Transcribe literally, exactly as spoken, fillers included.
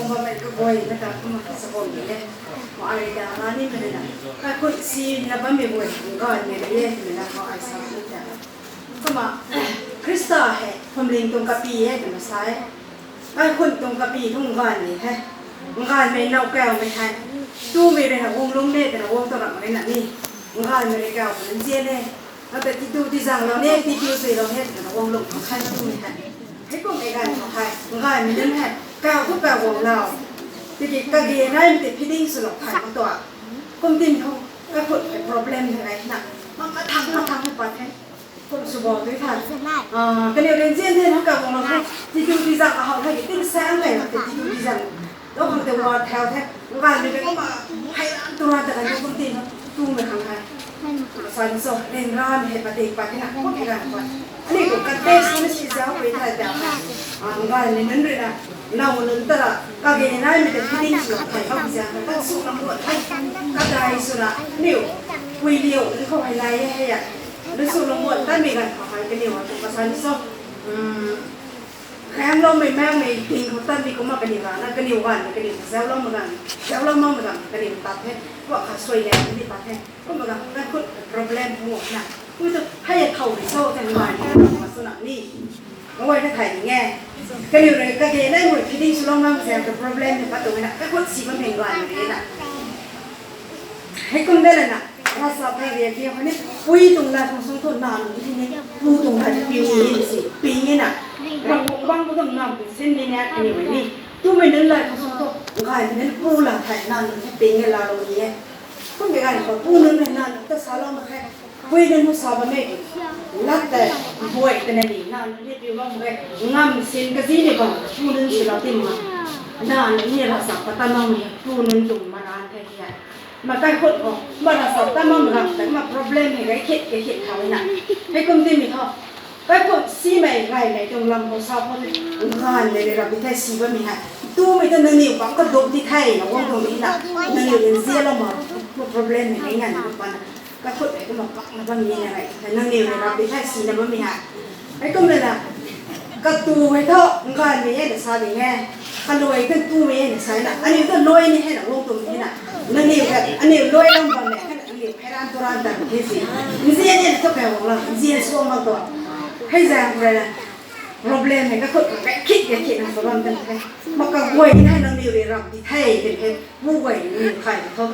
Mei kaguay na ta kumna sa bam ni e. Ma ai da na ni mei na. Kaikhun si na bammei guay, ganvmei rui e twmei na khou ai sa ni ta. Kumna, Khrista hei phuamling tuang kapy e twna sa e. Kaikhun tuang kapy thu ganvmei he. Ganvmei now kaumei hei, tumei rui na guang lungc de twna guang tu ramh rui na ni, ganvmei rui kau puni nzian e. Nang ta titu tizang lou ne, titu sui lou ne twna guang lungc khang khan tumei hei. Hei kummei ganv khou hei, ganvmei nunc hei kau thu kau guang lou. Tiki kage naimei tei feeding swlou thay khou tua. Kum tin khou, kaikhun hei problem hei gay na. Ma, mathang, mathang hei pat the. Kum sw bam tu tha. Kaniw rui nzian the na kau guang lou the. Titu tizang ahou hei, tin sang hei, titu tizang. Lou khang tei wa thau the. Ganvmei tei kumna, hei lam tu ran ta kan kum tin, tumei khang hei. Sa ni so, ryanramei hei padik pat the na, kummei ganv khou. Aniu tuang context na si zauc pui thei ta. Ganvmei nunc rui na, now nunc ta ra, kage naimei tei feeding swlou thay bam zang, kan sw na muat the. Kadai swna, aniu, pui liu, nunc khou hei nai e hei a. Nunc sw na muat tanmei ganv khou hei kaniw a tu ka sa ni so. Rangloumei maengmei ting khou tanmei kumna kaniw rana, kaniw ganv, kaniw zauclou mak ganv, zauclou makmei ganv, kaniw tat the, kuak kha suai le, kaniw tat the, kumna ganv, kaikhun problem pu na, kum tu, hei a thow rui so, kaniw ganv, kaniw ma swna ni, kaguay na thay ding e. Kaniw rui kage naimei feeding swlou ngam zang ta problem ni pat tu na, kaikhun si bammei ganv ni na. Hei kum de lana, ravchap rariak di khou ni, pui tuang lat khang sung thu nac nunc ni, pu tuang lat piu ni si, ping e na. Ravguangc bangc khou tuang nam tu sin ni na, kaniw ni. Tumei nunc lat khang sung thu, ganvmei nunc pu lat thei nac nunc ni ping e laalou ni e. Kummei ganv khou pu nunc hei nac nunc ta salou mak khe. Pui nunc hu sa bammei, lat tei, buay twna ni, nac nunc ni piu bam mak ge, ngam sin kazimei bam, pu nunc swlou tin ma. Nac nunc ni ravchap pat ta mak mak, pu nunc tuang maran the hei. Ma kaikhun khou, ma ravchap ta mak mak, ma problem hei gay khit, gay khit thau na. Hei kum timei thu, kaikhun simei gaymei tuang lam khou sa khou ni, ganvmei rui rap di the si bammei hei. Tumei ta nangniw bam kadup di the na guang tuang ni na. Nangniw rui nzianlou mak, ma problem hei gay nganv na pat na. Kaikhun hei kumna pakna bammei na gay, nangniw rui rap di the si na bammei hei. Hei kum na na, katu hei thu, ganvmei e na sa ding e. Kaluai kan tumei e na sa na, aniu ta luai ni hei na guang tuang ni na. Nangniw ta, aniu luai lam bam le, kan aniu hei ran tu ran tan the si. Nzian e na thu kai guang lam, nzian suang mak tu. Hei zang rui na, problem hei kaikhun khou kai khit, kai khit na sa bam tan the. Ma kaguay ni hei nangniw rui rap di the, tin hei, mu guay ni khai thu.